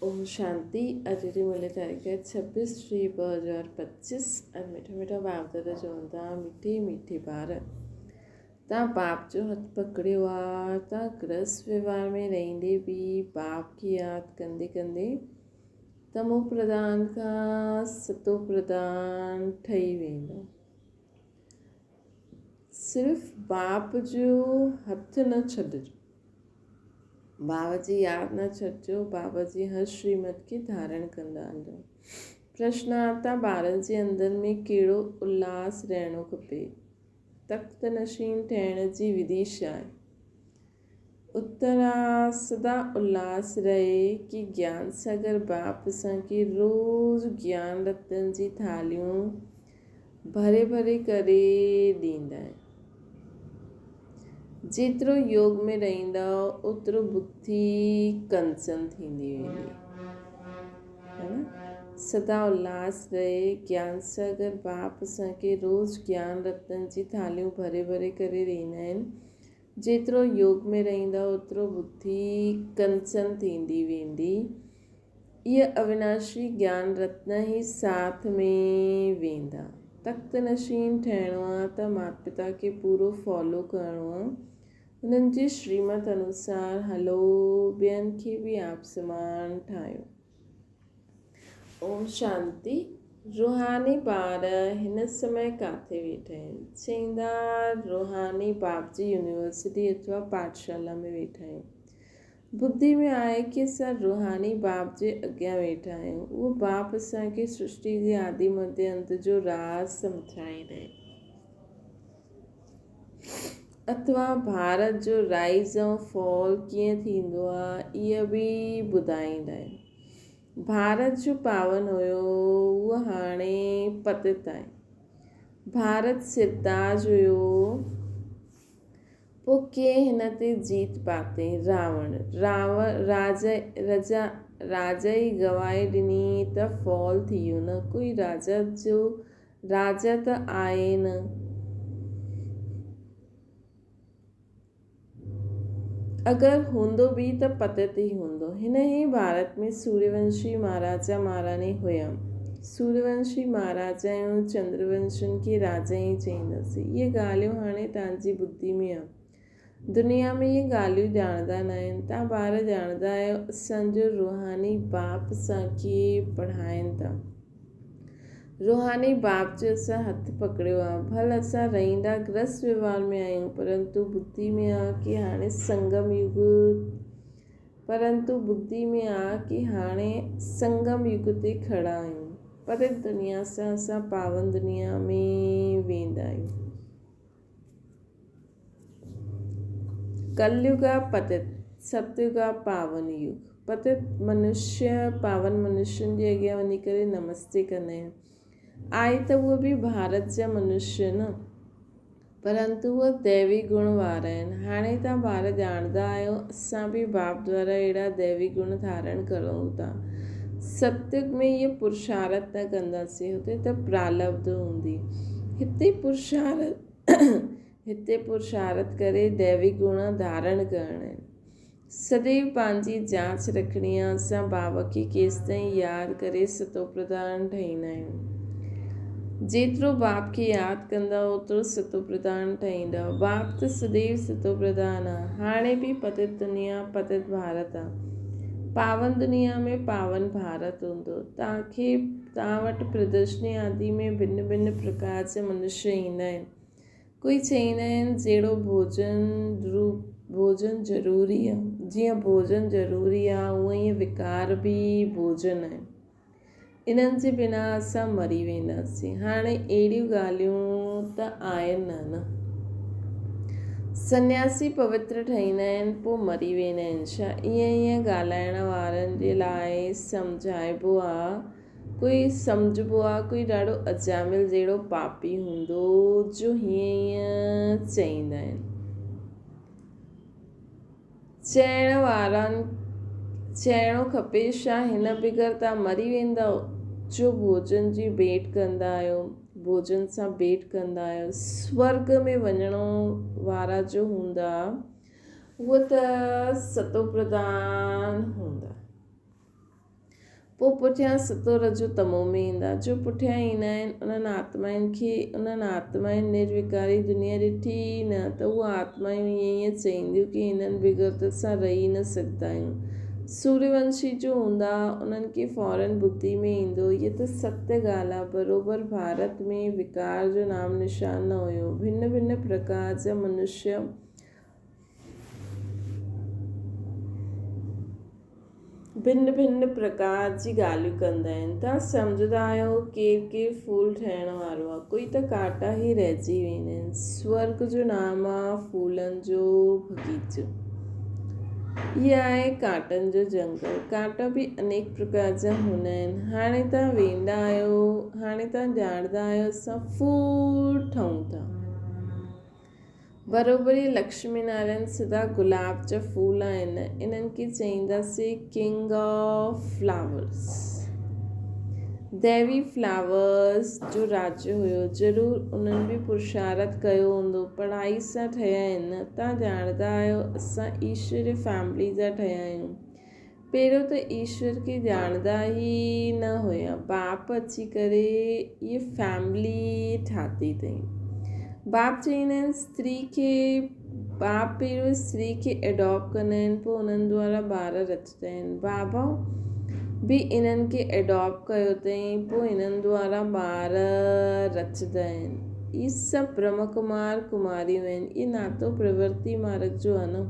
اوم شانتي اڄ جي ملي تاريخ 26 ٽي 2025 ۽ مٺا مٺا باپ دادا چون ٿا مٺي مٺي ٻار تان باپ جو هٿ پڪڙيو آ تان گرهست ويوهار ۾ رهندي به باپ کي ياد ڪندي ڪندي تمو پرڌان کان ستو پرڌان ٺهي ويندو صرف باپ جو هٿ نه ڇڏجو. بابا جي ياد نه ڇڏجو، بابا جي هر شريمت کي ڌارڻ ڪندا هلجو. پرشن آرتا ٻارن جي اندر ۾ ڪهڙو الاس رهڻو کپي؟ تخت نشين ٺهڻ جي وڌي ڇا آهي؟ اتر آ سدا الاس رهي ڪي گيان ساگر باپ اسان کي روز گيان رتن جي ٿالهيون ڀري ڀري ڪري ڏيندا آهن. جيترو يوگ ۾ رهندؤ اوترو ٻڌي ڪنچن ٿيندي ويندي. سدا الاس رهي گيان ساگر باپ اسان کي روز گيان رتن جي ٿالهيون ڀري ڀري ڪري ڏيندا آهن. جيترو يوگ ۾ رهندؤ اوترو ٻڌي ڪنچن ٿيندي ويندي. اهي اويناشي گيان رتن ئي ساٿ ۾ ويندا. تخت نشين ٺهڻو آ ته مات پتا کي پورو فالو ڪرڻو آ. انهن جي شريمت انوسار هلو ٻين کي به آپ سمان ٺاهيو. اوم شانتي روحاني ٻار هن سمي ڪاٿي ويٺا آهن؟ چئيندا روحاني باپ جي يونيورسٽي اٿوا پاٺشالا ۾ ويٺا آهيون. ٻڌي ۾ آهي ڪي اسان روحاني باپ جي اڳيان ويٺا آهيون. اهو باپ اسان کي سرشٽي جي آدي مڌي انت جو راز سمجهائيندا آهن. اٿوا ڀارت جو رائز ۽ فال ڪيئن ٿيندو آهي اهي به ٻڌائيندا آهن. ڀارت جو پاون هيو اهو هاڻي پتت آهي. ڀارت سرتاج هيو پوء ڪنهن هن تي جيت پاتي؟ راوڻ. راوڻ راجا رجا راجا ئي گواهي ڏني ته فال ٿي ويو نه ڪوئي راجا جو راجا ته آهي نه. اگر هوندو به ته پتت ئي هوندو. هن ئي ڀارت ۾ سوريونشي مهاراجا مهاراڻي هيا. سوريونشي مهاراجا ۽ چندرونشين کي راجا ئي چئينداسين. اهي ڳالهيون هاڻي توهان جي ٻڌي ۾ آ. دنيا ۾ اهي ڳالهيون ڄاڻندا ناهن. توهان ٻار ڄاڻندا آهيو اسان جو روحاني باپ اسان کي پڙهائين ٿا. روحاني باپ جو اسان هٿ پڪڙيو آ. ڀل اسان رهندا گرهست ويوهار ۾ آهيون پرنتو ٻڌي ۾ آ ڪي هاڻي سنگم يگ پرنتو ٻڌي ۾ آ ڪي هاڻي سنگم يگ تي کڙا آهيون. پتت دنيا سان اسان پاون دنيا ۾ ويندا آهيون. ڪليگ آ پتت، ستيگ آ پاون يگ. پتت منشيه پاون منشين جي اڳيان وڃي ڪري نمستي ڪندا آهن. آهي ته اهي به ڀارت جا منشيه نه، پرنتو اهي ديوي گڻ وارا آهن. هاڻي توهان ٻار ڄاڻندا آهيو، اسان به باپ دوارا اهڙا ديوي گڻ ڌارڻ ڪرون ٿا. ستيگ ۾ اهي پرشارٿ نه ڪنداسين، هتي ته پرالبڌ هوندي. هتي پرشارٿ هتي پرشارٿ ڪري ديوي گڻ ڌارڻ ڪرڻا آهن. سديو پنهنجي جاچ رکڻي آ، اسان بابا کي ڪيستائين ياد ڪري ستوپرڌان ٺهيندا آهيون. جيترو باپ کي ياد ڪندا اوترو ستوپرڌان ٺهيندا. باپ ته سديو ستوپرڌان آ. هاڻي به پتت دنيا پتت ڀارت آ. پاون دنيا ۾ پاون ڀارت هوندو. توهان کي توهان وٽ پردرشني آدي ۾ ڀن ڀن پرڪار جا منشيه ايندا آهن. ڪوئي چئيندا آهن جهڙو ڀوڄن روپ ڀوڄن ضروري آ جيئن ڀوڄن ضروري آ اونئن ئي وڪار به ڀوڄن آهن. انهن جي بنا اسان مري وينداسين. هاڻي اهڙيون ڳالهيون ته آهن نه نه. سنياسي پوتر ٺهيندا آهن پوء مري ويندا آهن ڇا؟ ائين ائين ڳالهائڻ وارن جي لاء سمجهائبو آ ڪوئي سمجهبو آ ڪوئي ڏاڍو اجامل جهڙو پاپي هوندو جو هيئن هيئن چئيندا آهن. چئڻ وارن چئڻو کپي ڇا هن بغير توهان مري ويندؤ جو ڀوڄن جي ڀيٽ ڪندا آهيو ڀوڄن سان ڀيٽ ڪندا آهيو سورڳ ۾ وڃڻ وارا جو هوندا اهي ته ستوپرڌان هوندا. پوء پٺيان ستو رجو تمو ۾ ايندا. جو پٺيان ايندا آهن، انهن آتمائن کي انهن آتمائن نروڪاري دنيا ڏٺي ئي نه ته اهي آتمائون ائين ائين چئينديون ڪي هنن بغير ته اسان رهي نه سگهندا آهيون. سوريونشي جو هوندا، انهن کي فورن ٻڌي ۾ ايندو. هيء ته ستيه ڳالهه آ. بروبر ڀارت ۾ وڪار جو نام نشان نه هيو. ڀن ڀن پرڪار جا منشيه ڀن ڀن پرڪار جي ڳالهيون ڪندا آهن. توهان سمجهندا آهيو ڪير ڪير ڦول ٺهڻ وارو آهي. ڪوئي ته ڪانٽا ئي رهجي ويندا آهن. سورڳ جو نام آهي ڦولن جو باغيچو. هي آهي ڪانٽن جو جنگل. ڪانٽا به انيڪ پرڪار جا هوندا آهن. هاڻي توهان ويندا آهيو، هاڻي توهان ڄاڻندا آهيو اسان ڦول ٺهون ٿا. بروبري لڪشمي نارائڻ سدا گلاب جا ڦول آهن انهن کي چئينداسين king of flowers Devi flowers جو راجيو هيو ضرور انهن به پرشارت ڪيو هوندو پڙهائي سان ٺهيا آهن تان ڄاڻندا آهيو اسان ايشوري فيملي جا ٺهيا آهيون پهريون ته ايشور کي ڄاڻندا ئي نه هيا. باپ اچي ڪري هيء فيملي ٺاهي اٿئي. باپ چئيندا آهن استري کي باپ پهريون استري کي ايڊاپٽ ڪندا آهن پوء انهن دوارا ٻار رچندا آهن. بابا به انهن کي ايڊاپٽ ڪيو اٿئي پوء انهن دوارا ٻار رچندا آهن. اهي سڀ برهما ڪمار ڪماريون آهن. اهي ناتو پرورتي مارگ جو آهي نه.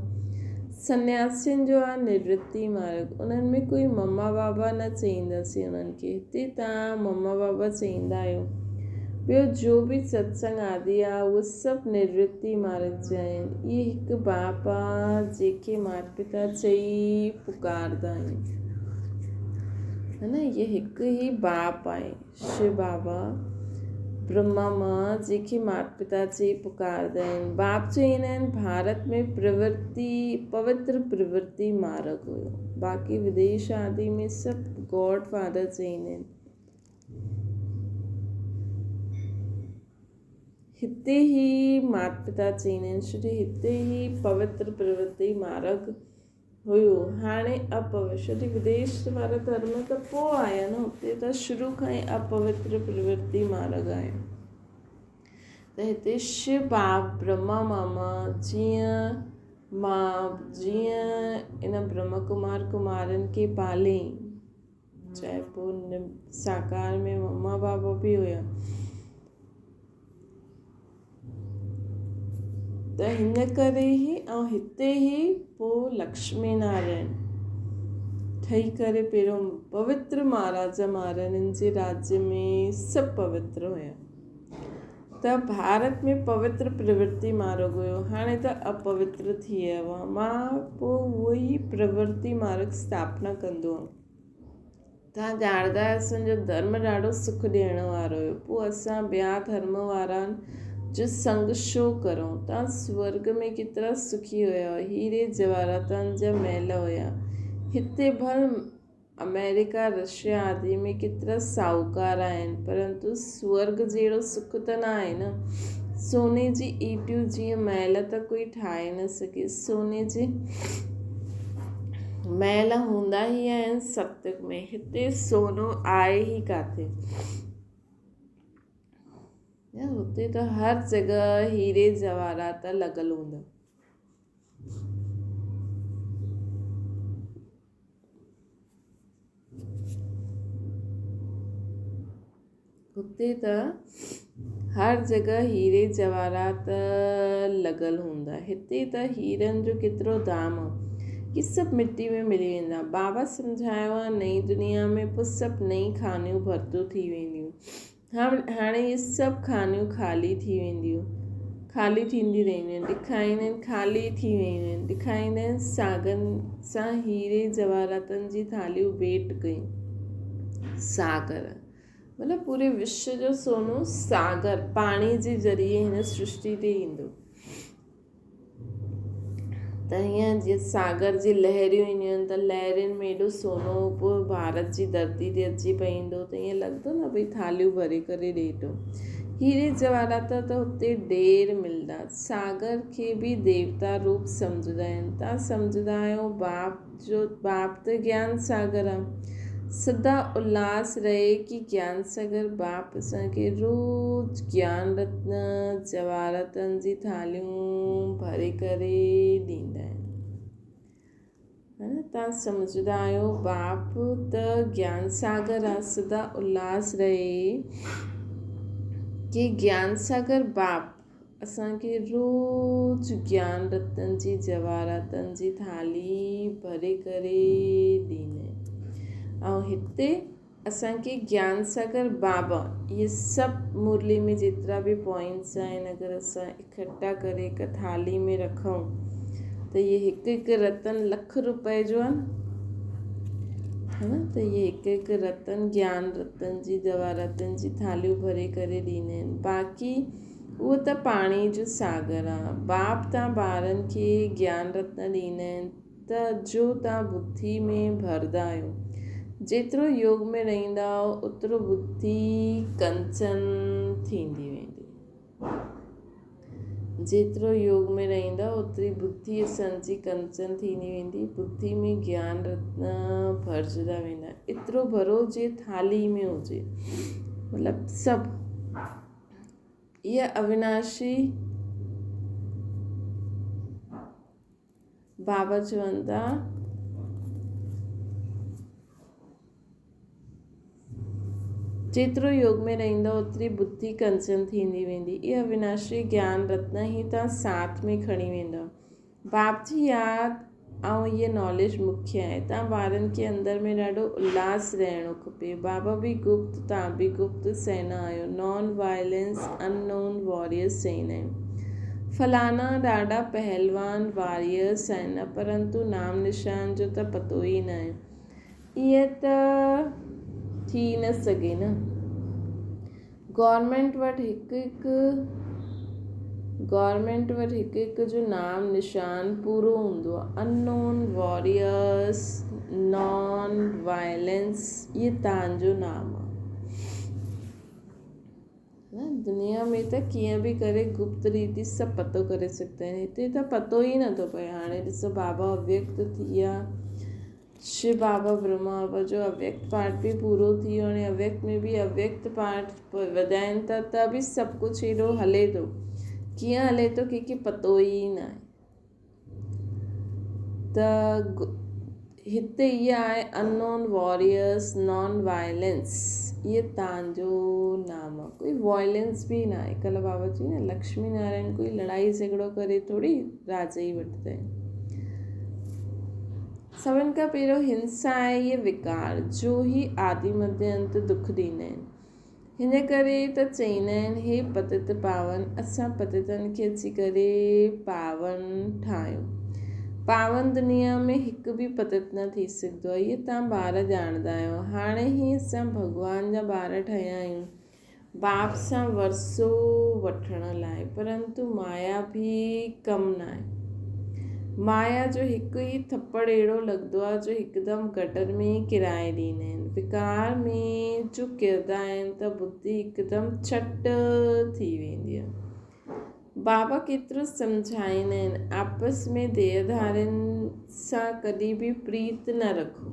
سنياسين جو آ نورتي مارگ انهن ۾ ڪوئي مما بابا نه چئينداسين انهن کي هتي توهان مما بابا چئيندا آهيو ٻيو جو به ستسنگ آدي آ اهو سڀ نورتي مارگ جا آهن اهي هڪ باپ آ جنهن کي مات پتا چئي پڪاردا آهن ها نه اهي هڪ ئي باپ آهي شو بابا برهما مان جنهن کي مات پتا چئي پڪاردا آهن. باپ چئيندا آهن ڀارت ۾ پرورتي پوتر پرورتي مارگ هيو. باقي وديش آدي ۾ سڀ گاڊ فادر چئيندا آهن. هتي هي مات پتا چئيندا آهن ڇو جو هتي هي پوتر پرورتي مارگ هيو هاڻي اپوتر ڇو وديش وارا ڌرم ته پوء آيا نه هتي ته شروع کان ئي اپوتر پرورتي مارگ آهي ته هتي شو باب برهما ماما جيئن مان جيئن ان برهما ڪمار ڪمارن کي پالي چاهي پوء ساڪار ۾ مما بابا به هيا ته هن ڪري ئي ۽ هتي ئي پوء لڪشمي نارائڻ ٺهي ڪري پهريون پوتر مهاراجا مهاراڻين جي راجيه ۾ سڀ پوتر هيا ته ڀارت ۾ پوتر پرورتي مارگ هيو هاڻي ته اپوتر ٿي ويو آهي مان پوء اهو ئي پرورتي مارگ اسٿاپنا ڪندو هئم توهان ڄاڻندا آهيو اسان جو ڌرم ڏاڍو سک ڏيڻ وارو هيو پوء اسان ٻيا ڌرم وارن جو سنگ ڇو ڪرون توهان سورڳ ۾ ڪيترا سکي هيا هيري جواهراتن جا محل هيا هتي ڀل آمريڪا رشيا آدي ۾ ڪيترا ساهوڪار آهن پرنتو سورڳ جهڙو سک ته نه آهي نه سوني جي ايٽيون جيئن محل ته ڪوئي ٺاهي نه سگهي سوني جي محل هوندا ئي آهن ستيگ ۾ هتي سونو آهي ئي ڪاٿي هتي ته هر جڳهه هيري جواهرات لڳل هوندا. هتي ته هر جڳهه هيري جواهرات لڳل هوندا. هتي ته هيرن جو ڪيترو دام آ. هي سڀ مٽي ۾ ملي ويندا. بابا سمجهايو آ نئين دنيا ۾ پوء سڀ نئين خانيون ڀرتيون ٿي وينديون. هاڻي اهي سڀ خانيون خالي ٿي وينديون. خالي ٿينديون رهنديون آهن. ڏکائيندا آهن خالي ٿي ويون آهن. ڏکائيندا آهن ساڳن سان هيري جواهراتن جي ٿالهيون ڀيٽ ڪيون. ساگر مطلب پوري وشو جو سونو ساگر پاڻي جي ذريعي هن سرشٽي تي ايندو ته هيئن جيئن ساگر جي لهريون اينديون آهن ته لهرين ۾ ايڏو سونو پوء ڀارت جي ڌرتي تي اچي پئيندو ته ائين لڳندو نه ڀئي ٿالهيون ڀري ڪري ڏئي ٿو هيري جواهرات ته هتي ڍير ملدا ساگر کي به ديوتا روپ سمجهندا آهن تان سمجهندا آهيو باپ جو باپ ته گيان ساگر آ. سدا الهاس رهي ڪي گيان ساگر باپ اسان کي روز گيان رتن جواهراتن جي ٿالهيون ڀري ڪري ڏيندا آهن. توهان سمجهندا آهيو باپ ته گيان ساگر آ سدا الهاس رهي ڪي گيان ساگر باپ اسان کي روز گيان رتن جي جواهراتن جي ٿالهي ڀري ڪري ڏيندا آهن ۽ هتي اسان کي گيان ساگر بابا اهي سڀ مرلي ۾ جيترا به پوائنٽس آهن اگر اسان اڪٺا ڪري هڪ ٿالهي ۾ رکون ته اهي هڪ هڪ رتن لک روپئي جو آهي نه ته اهي هڪ هڪ رتن گيان رتن جي دوا رتن جي ٿالهيون ڀري ڪري ڏيندا آهن باقي اهو ته پاڻي جو ساگر آهي باپ تان ٻارن کي گيان رتن ڏيندا آهن ته جو توهان ٻڌي ۾ ڀردا آهيو. جيترو يوگ ۾ رهندا اوترو ٻڌي ڪنچن ٿيندي ويندي. جيترو يوگ ۾ رهندا اوتري ٻڌي اسان جي ڪنچن ٿيندي ويندي. ٻڌي ۾ گيان رتن ڀرجندا ويندا. ايترو ڀرو جيئن ٿالهي ۾ هجي. مطلب سڀ. اها اوناشي. بابا چون ٿا. جيترو يوگ ۾ رهندو اوتري ٻڌي ڪنچن ٿيندي ويندي. اها اوناشي گيان رتن هي توهان ساٿ ۾ کڻي ويندؤ. باپ جي ياد ۽ هيء ناليج مکيه آهي. توهان ٻارن کي اندر ۾ ڏاڍو الهاس رهڻو کپي. بابا به گپت توهان به گپت سينا آهيو. نان وائلنس ان نون واريئرس چئيندا آهيون. فلاڻا ڏاڍا پهلوان واريئرس آهن پرنتو نام نشان جو ته پتو ئي ناهي. ائين ته ٿي نه سگهي نه. گورنمينٽ وٽ هڪ هڪ گورنمينٽ وٽ هڪ هڪ جو نام نشان پورو هوندو آهي. ان نون واريئرس نان وائلنس اهي تان جو نام آهي. نه دنيا ۾ ته ڪيئن به ڪري گپت ريتي سڀ پتو ڪري سگهندا آهن هتي ته پتو ئي نٿو پئي هاڻي ڏسو بابا اويڪت ٿي ويا شو بابا برهما بابا جو اويڪت پارٽ به پورو ٿي ويو هاڻي اويڪت ۾ به اويڪت پارٽ وڌائين ٿا ته به سڀ ڪجهه هيڏو هلي ٿو ڪيئن هلي ٿو ڪنهن کي پتو ئي نه آهي ته هتي اها آهي انون واريئرس نان وائلنس اهي تان جو نام آهي ڪوئي وائلنس به نه آهي ڪلهه بابا چئي نه لڪشمي نارائڻ ڪوئي لڙائي جهڳڙو ڪري ٿوري راج ئي وٺندا آهن سڀن کان پهريون هنسا آهي اهي وڪار جو هي آدي مڌي انت دک ڏيندا آهن هن ڪري ته چئيندا آهن، هي پتت پاون، اسان پتتن کي اچي ڪري پاون ٺاهيو. پاون دنيا ۾ هڪ به پتت نه ٿي سگهندو آهي. اهي توهان ٻار ڄاڻندا آهيو. هاڻي هي اسان ڀڳوان جا ٻار ٺهيا آهيون، باپ سان ورثو وٺڻ لاء، پرنتو مايا به ڪم ناهي. مايا جو هڪ ئي ٿپڙ اهڙو لڳندو آهي جو هڪدم گٽر ۾ ئي ڪيرائي ڏيندا آهن. وڪار ۾ جو ڪردا آهن ته ٻڌي هڪدم ڇٽ ٿي ويندي آهي. بابا ڪيترو سمجهائيندا آهن، آپس ۾ ديهڌارين سان ڪڏهن به پريت نه رکو.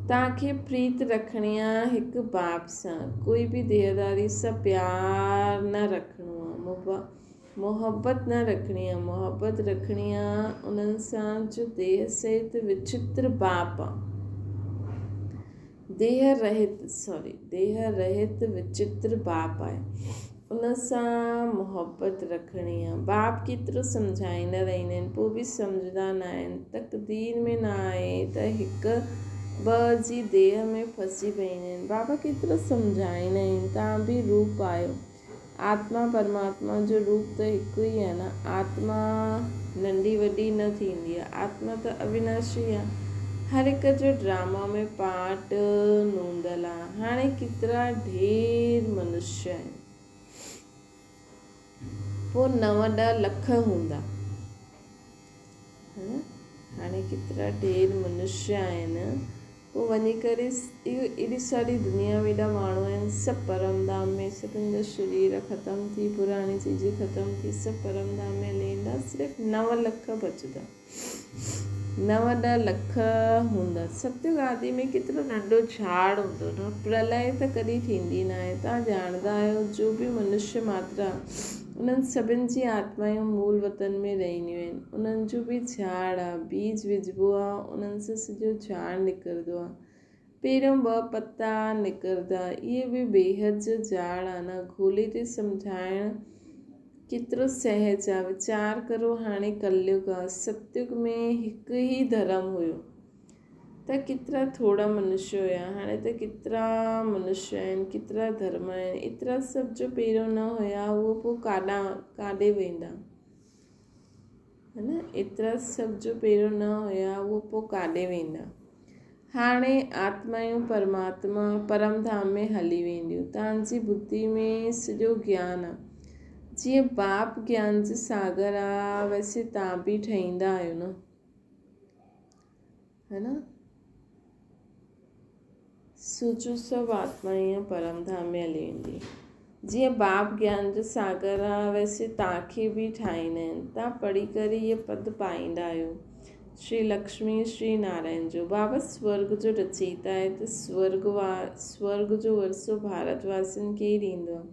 توهان کي پريت رکڻي آهي هڪ باپ سان، ڪوئي به ديهڌاري سان پيار نه رکڻو آهي. محبت نه رکڻي آ، محبت رکڻي آ انهن سان جو ديهه سهت وچتر باپ آ. ديهه رهت سوري ديهه رهت وچتر باپ آهي ان سان محبت رکڻي آ. باپ ڪيترو سمجهائيندا رهندا آهن پوء به سمجهندا نه آهن. تقدير ۾ نه آهي ته هڪ ٻه جي ديهه ۾ ڦسي پئيندا آهن. بابا ڪيترو سمجهائيندا آهن توهان به روپ آهيو. آتما پرماتما جو روپ ته هڪ ئي آهي نه. آتما ننڍي وڏي نه ٿيندي آهي. آتما ته اويناشي آهي. هر هڪ جو ڊراما ۾ پارٽ نوندل آهي. هاڻي ڪيترا ڍير منشيه آهن. پوء نو ڏهه لک هوندا. هاڻي ڪيترا ڍير منشيه آهن. پوء وڃي ڪري اهو ايڏي ساري دنيا ۾ ايڏا ماڻهو آهن سڀ پرم ڌام ۾ سڀن جا شرير ختم ٿي پراڻي چيزون ختم ٿي سڀ پرم ڌام ۾ هلي ويندا صرف نو لک بچندا. نو ڏهه لک هوندا. ستيگ آدي ۾ ڪيترو ننڍو جهاڙ هوندو نه. پرلئه ته ڪڏهن ٿيندي ناهي. توهان ڄاڻندا آهيو جو به منشيه ماترا انهن سڀن جي آتمايون مول وطن ۾ رهنديون آهن. انهن جو به جهاڙ آ. بيج وجهبو آ انهن سان سڄو جهاڙ نڪرندو آ. پهريون ٻه پتا نڪرندا. اهي به بيحد جو جهاڙ آ نه. گولي تي سمجهائڻ ڪيترو سهج آ. ويچار ڪرو هاڻي ڪليگ آ. ستيگ ۾ هڪ ئي ڌرم هيو ته ڪيترا ٿورا منشيه هيا. هاڻي ته ڪيترا منشيه آهن، ڪيترا ڌرم آهن. ايترا سڀ جو پهريون نه هيا اهو پوء ڪاڏانهن ڪاڏي ويندا. ها نه ايترا سڀ جو پهريون نه هيا اهو پوء ڪاڏي ويندا. هاڻي آتمايون پرماتما پرم ڌام ۾ هلي وينديون. توهان جي ٻڌي ۾ سڄو گيان آ. جيئن باپ گيان جو ساگر آ ويسي توهان به ٺهيندا آهيو نه. ها نه سوچو سڀ آتما ائين پرم ڌام ۾ هلي ويندي. جيئن باپ گيان جو ساگر آ ويسي توهان کي به ٺاهيندا آهن. توهان پڙهي ڪري اهي پد پائيندا آهيو. شري لڪشمي شري نارائڻ جو. بابا سورڳ جو رچيتا آهي ته سورڳ جو ورثو ڀارت واسين کي ئي ڏيندو آ.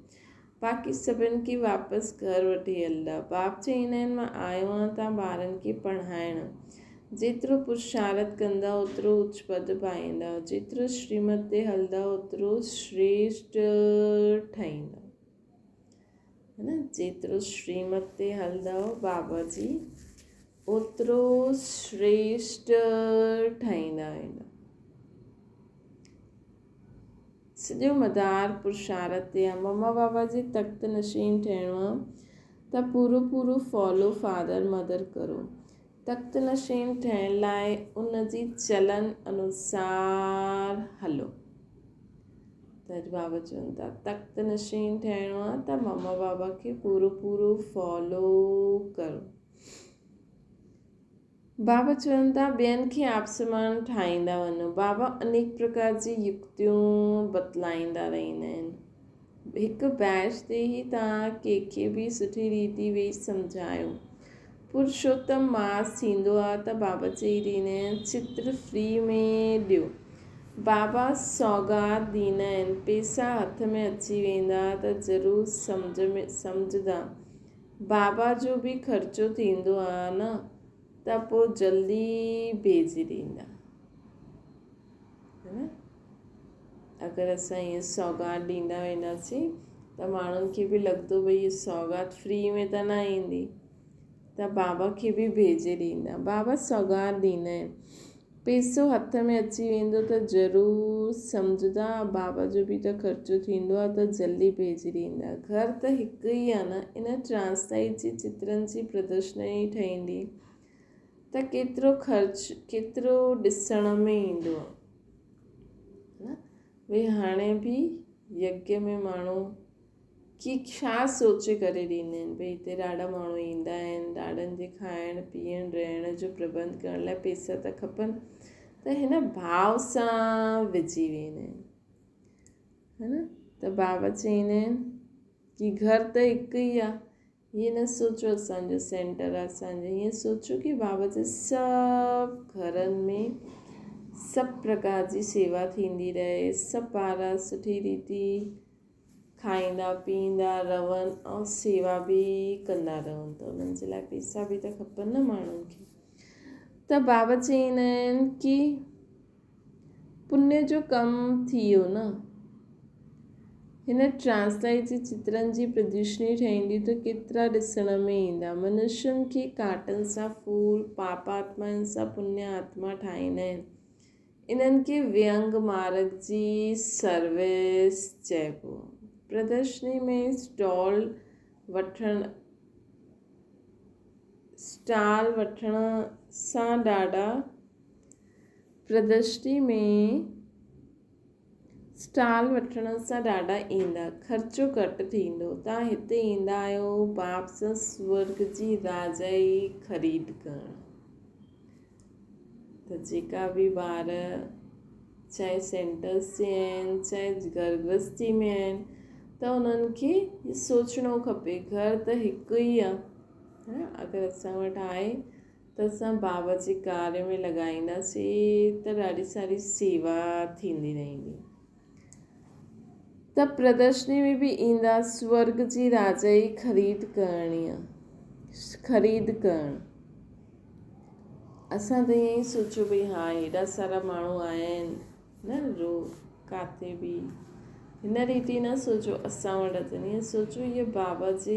باقي سڀن کي واپس گهر وٺي هلندا. باپ چئيندا آهن، مان آيو آهيان توهان ٻارن کي پڙهائڻ. جيترو پرشارٿ ڪندا اوترو اچ پد پائيندا. جيترو شريمت تي هلندا اوترو شريشٽ ٺهيندا. ها نه جيترو شريمت تي هلندؤ بابا جي اوترو شريشٽ ٺهيندا ويندا. سڄو مدار پرشارت تي آ. مما بابا جي تخت نشين ٺهڻو آ ته پورو پورو فالو فادر مدر ڪرو. تخت نشين ٺهڻ لاء ان جي چلن انوسار هلو. ته اڄ بابا چون ٿا تخت نشين ٺهڻو آ ته مما بابا کي پورو پورو فالو ڪرو. بابا چون ٿا، ٻين کي آپسمان ٺاهيندا وڃو. بابا انيڪ پرڪار جي يڪتيون بتلائيندا رهندا آهن. هڪ بيچ تي ئي توهان ڪنهن کي به سٺي ريتي ويهي سمجهايو. پرشوتم ماس ٿيندو آهي ته بابا چئي ڏيندا آهن، چتر فري ۾ ڏيو. بابا سوغات ڏيندا آهن. پيسا هٿ ۾ اچي ويندا ته ضرور سمجهندا. بابا جو به خرچو ٿيندو آ نه ته پو جلدي ڀيجي ڏيندا نه اگر اسان ائين سوغات ڏيندا وينداسين ته ماڻهن کي به لڳندو ڀئي هي سوغات فري ۾ ته نه ايندي ته بابا کي به ڀيجي ڏيندا بابا سوغات ڏيندا آهن پيسو هٿ ۾ اچي ويندو ته ضرور سمجهندا، بابا جو به ته خرچو ٿيندو آ ته جلدي ڀيجي ڏيندا. گهر ته هڪ ئي آ نه. ان ٽرانسلائيٽ جي چترن جي پردرشني ٺهيندي ته ڪيترو خرچ ڪيترو ڏسڻ ۾ ايندو آ. نه ڀئي هاڻي به يگيه ۾ ماڻهو ڪي ڇا سوچي ڪري ڏيندا آهن ڀئي هتي ڏاڍا ماڻهو ايندا آهن ڏاڍن جي کائڻ پيئڻ رهڻ جو پربنڌ ڪرڻ لاء پئسا ته کپن ته هن ڀاو سان وجهي ويندا آهن ها نه ته بابا چئيندا آهن ڪي گهر ته هڪ ئي آهي هيئن نه سوچو اسان جو سينٽر آ اسان جو هيئن سوچو ڪي بابا جي سڀ گهرن ۾ سڀ پرڪار جي سيوا ٿيندي رهي سڀ ٻار سٺي ريتي کائيندا پيئندا رهن ۽ سيوا به ڪندا رهن ته انهن جي لاء پيسا به ته کپن نه ماڻهن کي ته بابا چئيندا آهن ڪي پڃ جو ڪم ٿي ويو نه. هن ٽرانسلائيٽ جي چترن جي پردرشني ٺهيندي ته ڪيترا ڏسڻ ۾ ايندا. منشين کي ڪانٽن سان ڦول، پاپ آتمائن سان پڃ آتما ٺاهيندا آهن. انهن کي وينگ مارگ جي سروس چئبو. پردرشني ۾ اسٽال وٺڻ اسٽال وٺڻ سان ڏاڍا پردرشني ۾ اسٽال وٺڻ سان ڏاڍا ايندا، خرچو گهٽ ٿيندو. توهان هتي ايندا آهيو باپ سان سورڳ جي راجائي خريد ڪرڻ. ته جيڪا به ٻار چاهي سينٽرس تي آهن چاهي گهر گرهستي ۾ آهن ته انهن کي سوچڻو کپي گهر ته هڪ ئي آهي اگر اسان وٽ آهي. ته اسان بابا جي ڪاريه ۾ لڳائينداسين ته ڏاڍي ساري سيوا ٿيندي رهندي. ته پردرشني ۾ به ايندا سورڳ جي راجائي خريد ڪرڻي آ خريد ڪرڻ. اسان ته ائين ئي سوچيو ڀئي ها هيڏا سارا ماڻهو آيا آهن نه رو ڪاٿي به هن ريتي نه سوچو اسان وٽ اچن ائين سوچو اهي بابا جي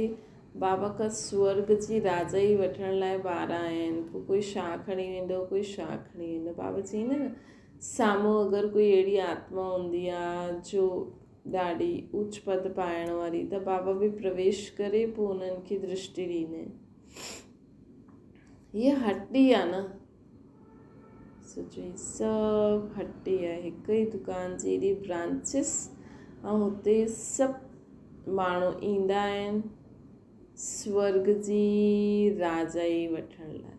بابا کان سورڳ جي راجائي وٺڻ لاء ٻار آيا آهن پوء ڪوئي ڇا کڻي ويندو ڪوئي ڇا کڻي ويندو بابا چئي نه سامهون اگر ڪوئي اهڙي آتما هوندي آ جو ڏاڍي اوچ پد پائڻ واري ته بابا به پرويش ڪري پوء انهن کي درشٽي ڏيندا آهن هيء هٽي آ نه سوچو هي سڀ هٽي آهي هڪ ئي دڪان جي ايڏي برانچز ۽ هتي سڀ ماڻهو ايندا آهن سورگ جي راجائي وٺڻ لاء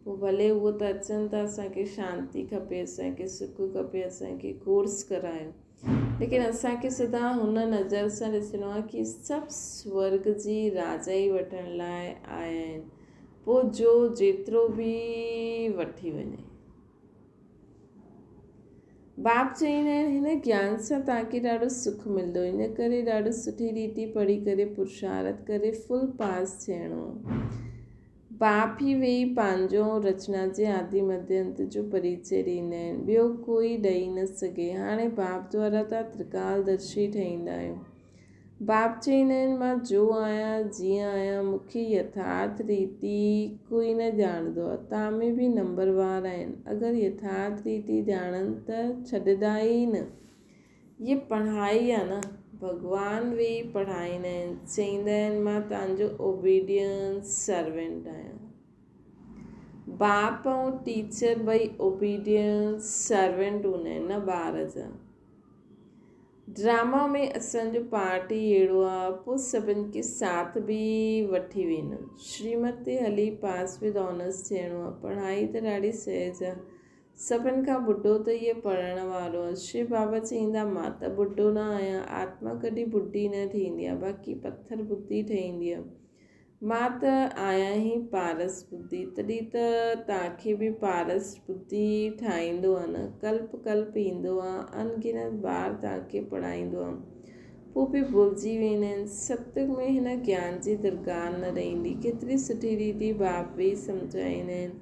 پوء ڀلي اهو ته اچن ٿا اسان کي شانتي کپي اسان کي سک کپي اسان کي ڪورس ڪرايو ليڪن اسان کي سدا هن نظر سان ڏسڻو آهي ڪي سڀ سورگ جي راجائي وٺڻ لاء آيا آهن پوء جو جيترو به وٺي وڃي. باپ چئيندا آهن هن گيان سان توهان کي ڏاڍو سک ملندو ان ڪري ڏاڍو سٺي ريتي پڙهي ڪري پرشارٿ ڪري فل پاس ٿيڻو آهي. باپ ئي ويهي پنهنجو ۽ رچنا جي آدي مڌ انت جو پريچي ڏيندا آهن ٻيو ڪوئي ڏئي نه سگهي. هاڻي باپ دوارا توهان ترڪال درشي ٺهيندا آهيو. باپ چئيندا آهن، مان جو آهيان، جيئن آهيان، مون کي يٿارٿ ريتي ڪوئي نه ڄاڻندو آهي. توهان ۾ به نمبروار آهن. اگر يٿارٿ ريتي ڄاڻن ته ڇڏندا ئي نه. هيء پڙهائي آهي نه. ڀڳوان ويهي پڙهائيندا آهن. چئيندا آهن، مان توهان جو اوبيڊينس سرونٽ آهيان. باپ ۽ ٽيچر ٻئي اوبيڊينس سرونٽ هوندا آهن نه ٻار جا. ڊراما ۾ اسان جو پارٽ ئي اهڙو آ پو سڀن کي ساٿ به وٺي ويندم شريمت تي هلي پاس ود آنرس ٿيڻو آ پڙهائي ته ڏاڍي سهج آ سڀن کان ٻڍو ته هيء پڙهڻ وارو آ شو بابا چئيندا مان ته ٻڍو نه آهيان آتما ڪڏهن ٻڍي نه ٿيندي آ باقي پٿر ٻڌي ٺهيندي آ مان ته آهيان ئي پارس ٻڌي، تڏهن ته توهان کي به پارس ٻڌي ٺاهيندو آهيان نه. ڪلپ ڪلپ ايندو آهيان، ان گنت بار توهان کي پڙهائيندو آهيان. پوء به ڀلجي ويندا آهن. ستيگ ۾ هن گيان جي درڪار نه رهندي. ڪيتري سٺي ريتي باپ ويهي سمجهائيندا آهن.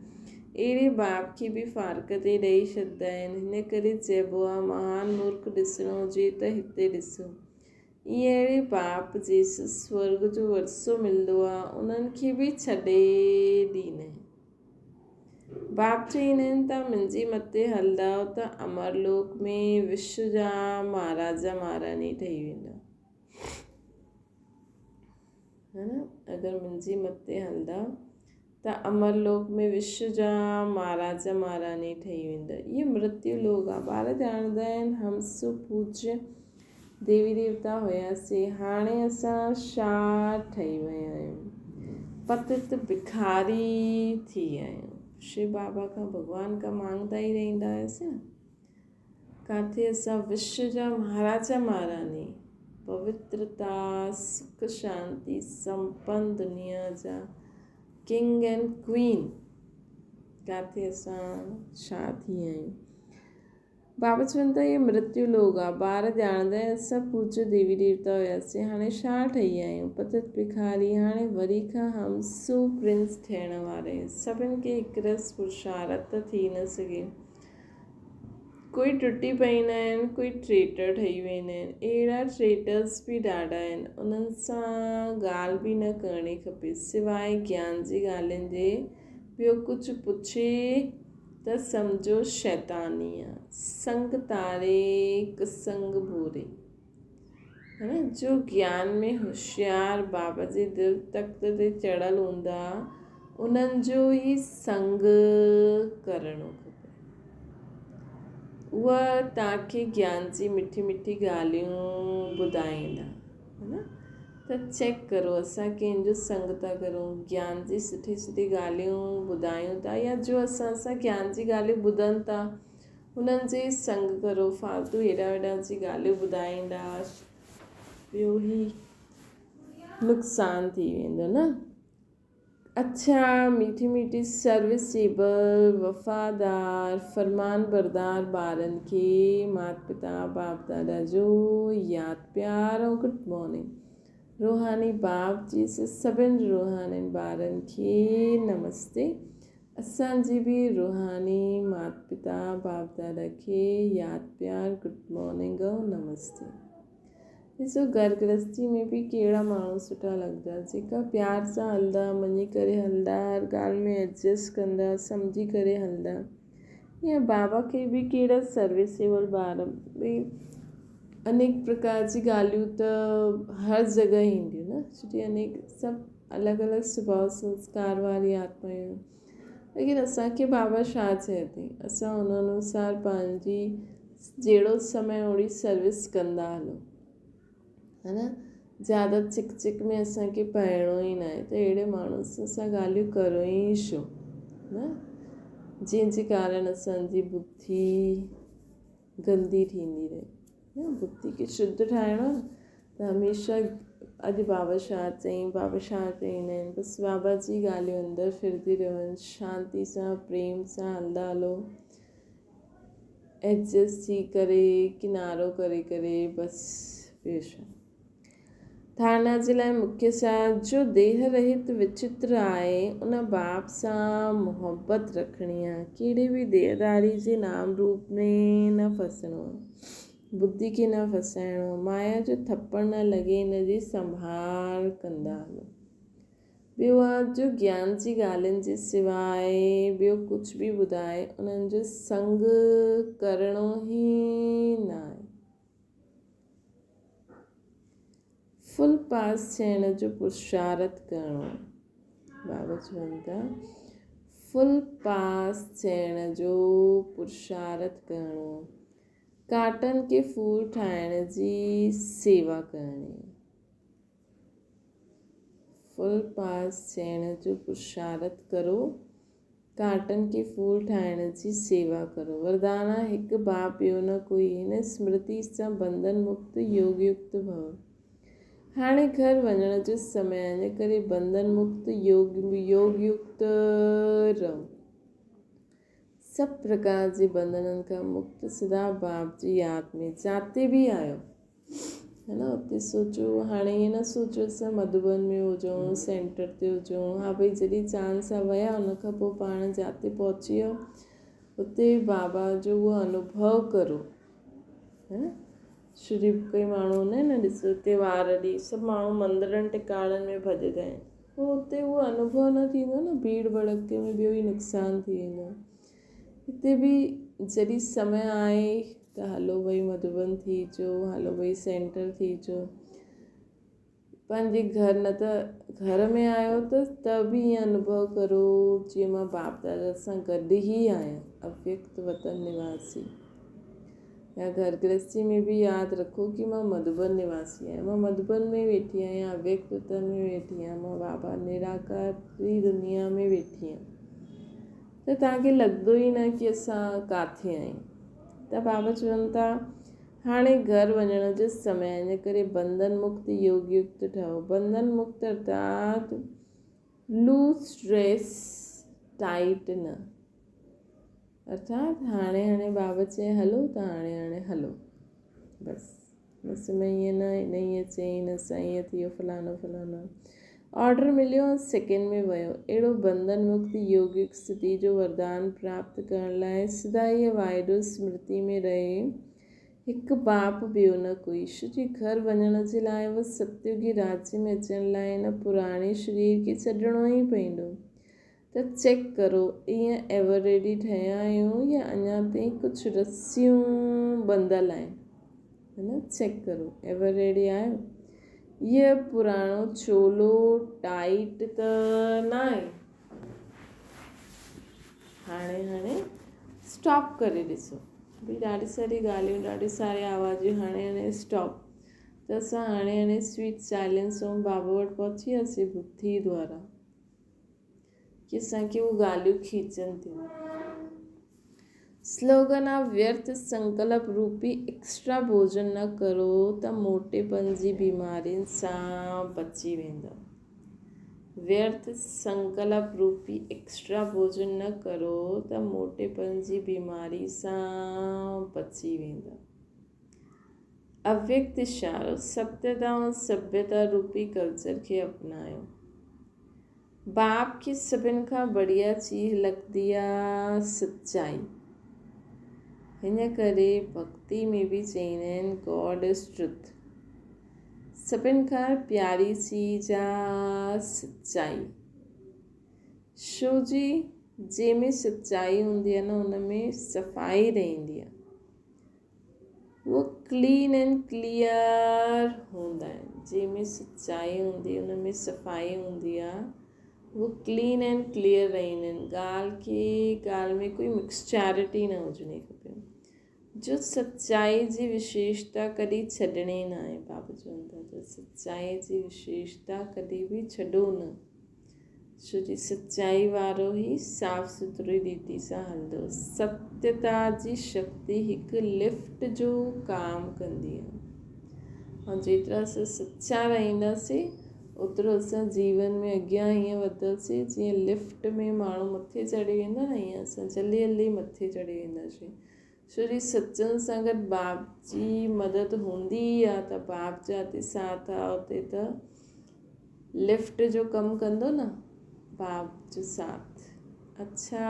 اهڙي باپ کي به فارڪ تي ڏئي ڇڏندا آهن. هن ڪري چئبو آهي مهان مورک ڏسڻو هجي ته هتي ڏسو. ائين اهڙي باپ جيس سورڳ جو ورثو ملندو آ، انهن کي به ڇڏي ڏينئين. باپ چئينائين ته منهنجي مٿي هلندؤ ته امر لوڪ ۾ وشو جا مهاراجا مهاراڻي ٺهي ويندؤ. ها نه اگر منهنجي مٿي هلندؤ ته امر لوڪ ۾ وشو جا مهاراجا مهاراڻي ٺهي ويندؤ. اهو مرتيو لوڪ آ. ٻار ڄاڻندا آهن هم سو پوجيه ديوي ديوتا هياسين، هاڻي اسان ڇا ٺهي ويا آهيون؟ پتت بکاري ٿي ويا آهيون. شو بابا کان ڀڳوان کان مانگدا ئي رهندا هياسين. ڪاٿي اسان وشو جا مهاراجا مهاراڻي، پوترتا، سک شانتي سمپن دنيا جا ڪنگ اينڊ ڪوئين، ڪاٿي اسان ڇا ٿي ويا آهيون؟ بابا چون ٿا اهي مرتيو لوگ آ، ٻار ڄاڻندا آهن اسان پوجيه ديوي ديوتا هياسين، هاڻي ڇا ٺهي ويا آهيون، پتت بکاري، هاڻي وري کان هم سو پرنس ٿيڻ وارا آهيون، سڀن کي هڪ رس پرشارت ته ٿي نه سگهي. ڪوئي ٽٽي پئيندا آهن، ڪوئي ٽريٽر ٺهي ويندا آهن. اهڙا ٽريٽرس به ڏاڍا آهن، انهن سان ڳالهه به نه ڪرڻي کپي. سواء گيان جي ڳالهين جي ٻيو ڪجهه پڇي ته سمجهو شيطاني آ. سنگ تاري ڪسنگ ڀوري. ها نه جو گيان ۾ هوشيار بابا جي دل تخت تي چڙهيل هوندا انهن جو ئي سنگ ڪرڻو کپي. اها توهان کي گيان جي مٺي مٺي ڳالهيون ٻڌائيندا ها نه ته چيڪ ڪرو اسان ڪنهن جو سنگ ٿا ڪرون گيان جي سٺي سٺي ڳالهيون ٻڌايون ٿا يا جو اسان سان گيان جي ڳالهيون ٻڌن ٿا هنن جي سنگ ڪرو فالتو هيڏا هوڏا جي ڳالهيون ٻڌائيندا ٻيو هي نقصان ٿي ويندو نه. اڇا ميٺي ميٺي سروسيبل وفادار فرمانبردار ٻارن کي مات پتا باپ دادا جو ياد پيار ۽ گڊ مارننگ روحاني باپ جي سڀن روحانين ٻارن کي نمستي اسان جي به روحاني مات پتا باپ دادا کي ياد پيار گڊ مارننگ ۽ نمستي. ڏسو گهر گرهستي ۾ به ڪهڙا ماڻهو سٺا لڳندا جيڪا پيار سان هلندا مڃي ڪري هلندا هر ڳالهه ۾ ايڊجسٽ ڪندا سمجهي ڪري هلندا يا بابا کي به ڪهڙا سروسيبل ٻار ڀئي انيڪ پرڪار جي ڳالهيون ته هر جڳهه اينديون نه ڇو جي انيڪ سڀ الڳ الڳ سڀاء سنسڪار واري آتمائون ليڪن اسان کي بابا ڇا چئي ٿي اسان ان انوسار پنهنجي جهڙو سمي اوڙي سروس ڪندا هلون ها نه زياده چڪ چڪ ۾ اسان کي پئڻو ئي ناهي ته اهڙي ماڻهو سان اسان ڳالهيون ڪرون ئي ڇو نه جنهن جي ڪارڻ اسان جي بڌي گندي ٿيندي رهي نه بڌي کي شڌ ٺاهڻو آهي ته هميشه اڄ بابا ڇا چئين بابا ڇا چئيندا آهن بس بابا جي ڳالهيون اندر ڦرندي رهن شانتي سان پريم سان هلندا هلو ايڊجسٽ ٿي ڪري ڪنارو ڪري ڪري بس ٻيو ڇا. ڌارڻا جي لاء مکيه سان جو ديهه رهت وچتر آهي ان باپ سان محبت رکڻي آهي ڪهڙي به ديهداري جي نام روپ ۾ نه ڦسڻو آهي بدي کي نه ڦسائڻو آهي مايا جو ٿپڙ نه لڳي ان جي سنڀال ڪندا هلو. ٻيو آ جو گيان جي ڳالهين جي سواء ٻيو ڪجهه به ٻڌائي انهن جو سنگ ڪرڻو ئي ناهي. فل پاس ٿيڻ جو پرشارٿ ڪرڻو آ. بابا چون ٿا فل پاس ٿيڻ جو پرشارٿ ڪرڻو آ. ڪاٽن کي ڦول ٺاهڻ جي سيوا ڪرڻي آ. فل پاس ٿيڻ جو پرشارٿ ڪرو، ڪانٽن کي ڦول ٺاهڻ جي سيوا ڪرو. وردانا، هڪ باپ ٻيو نه ڪوئي. هن سمرتي سان بنڌن مڪت يوگ يڪت ڀو. هاڻي گهر وڃڻ جو سمي آهي، ان ڪري بنڌن مڪت يوگ يوگ يڪت رهو. سڀ پرڪار جي بنڌنن کان مڪت سدا باپ جي ياد ۾ جاتي به آهيو. ها نه اتي سوچو هاڻي ائين نه سوچو اسان مڌوبن ۾ هجون سينٽر تي هجون ها ڀئي جڏهن چانس سان ويا ان کان پوءِ پاڻ جاتي پهچي ويو اتي بابا جو اهو انوڀو ڪرو ها نه شري ڪئي ماڻهو هوندا آهن نه ڏسو تيوهار ڏينهن سڀ ماڻهو مندرن ٽڪاڻن ۾ ڀڄندا آهن پوءِ اتي اهو انوڀو نه ٿيندو نه ڀيڙ ڀڙڪي ۾ ٻيو ئي نقصان ٿي ويندو آهي هتي به جڏهن سمي آهي ته هلو ڀئي مڌوبن ٿي اچو هلو ڀئي سينٽر ٿي اچو پنهنجي گهر نه ته گهر ۾ آيو ته ته به ائين انوڀو ڪرو جيئن مان باپ دادا سان گڏ ئي آهيان اويڪت وطن نواسي يا گهر گرهستي ۾ به ياد رکو ڪي مان مڌوبن نواسي آهيان مان مڌوبن ۾ ويٺي آهيان اويڪت وطن ۾ ويٺي آهيان مان بابا نراڪار جي دنيا ۾ ويٺي آهيان ته توهان کي لڳندو ئي نه ڪي اسان ڪاٿي آهيون ته بابا چون ٿا هاڻي گهر وڃڻ جو سمي آهي ان ڪري بنڌن مڪت يوگ يڪت ٺهو بنڌن مڪت ارٿات لوز ڊريس ٽائيٽ نه ارٿات هاڻي هاڻي بابا چئي هلو ته هاڻي هاڻي هلو بس بس ۾ ائين نه هن ائين چيائين هن سان ائين ٿي ويو فلاڻو فلاڻو آرڊر مليو ۽ سيڪنڊ ۾ ويو اهڙو بنڌن مڪت يوگڪ اسٿتي جو وردان پراپت ڪرڻ لاء سدا هيء واعدو سمرتي ۾ رهي هڪ باپ ٻيو نه ڪوئي شو جي گهر وڃڻ جي لاء و ستيوگي راجيه ۾ اچڻ لاء هن پراڻي شرير کي ڇڏڻو ئي پوندو ته چيڪ ڪرو ايئن ايور ريڊي ٺهيا آهيون يا اڃا تائين ڪجهه رسيون ٻنڌل آهن ها نه چيڪ ڪرو ايور ريڊي آهيو هيء پراڻو چولو ٽائيٽ ته ناهي هاڻي هاڻي اسٽاپ ڪري ڏسو ڀئي ڏاڍي ساري ڳالهيون ڏاڍي ساري آوازون هاڻي هاڻي اسٽاپ ته اسان هاڻي هاڻي سويٽ سائلنس بابا وٽ پهچي وياسين بڌي دوارا ڪي اسان کي اهي ڳالهيون کيچن ٿيون. سلوگن آ ويرٿ سنڪلپ روپي ايڪسٽرا ڀوڄن نه ڪرو ته موٽيپن جي بيمارين سان بچي ويندؤ. ويرٿ سنڪلپ روپي ايڪسٽرا ڀوڄن نه ڪرو ته موٽيپن جي بيماري سان بچي ويندا. اويڪت اشارو، ستيتا ۽ سڀيتا روپي ڪلچر کي اپنايو. باپ کي سڀن کان بڙيا چيز لڳندي آ سچائي. هن ڪري ڀڳتي ۾ به چئيندا آهن گاڊ is truth. سڀن کان پياري چيز آ سچائي. شو جي جنهن ۾ سچائي هوندي آ نه ان ۾ صفائي رهندي آ. اهو ڪلين اينڊ ڪليئر هوندا آهن. جنهن ۾ سچائي هوندي ان ۾ صفائي هوندي آ. اهو ڪلين اينڊ ڪليئر رهندا آهن. ڳالهه کي ڳالهه ۾ ڪوئي مڪسچرٽي نه هجڻي کپي. جو سچائي جي وشيشتا ڪڏهن ڇڏڻي ناهي. بابا چون ٿا ته سچائي جي وشيشتا ڪڏهن به ڇڏو نه، ڇو جي سچائي وارو ئي صاف سٿري ريتي سان هلندو. ستيتا جي شڪتي هڪ لفٽ جو ڪام ڪندي آهي ۽ جيترا اسان سچا رهنداسين اوترو اسان جيون ۾ اڳيان ائين وڌنداسين جيئن لفٽ ۾ ماڻهو مٿي چڙهي ويندو آهي نه ائين اسان جلدي جلدي مٿي چڙهي وينداسين. ڇو جي سچن سان گڏ باپ جي مدد هوندي ئي آ ته باپ جاتي ساٿ آ اتي ته لفٽ جو ڪم ڪندو نه باپ جو ساٿ. اڇا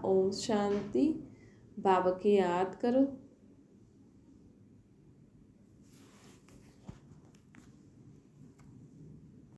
اوم شانتي باب کي ياد ڪرو.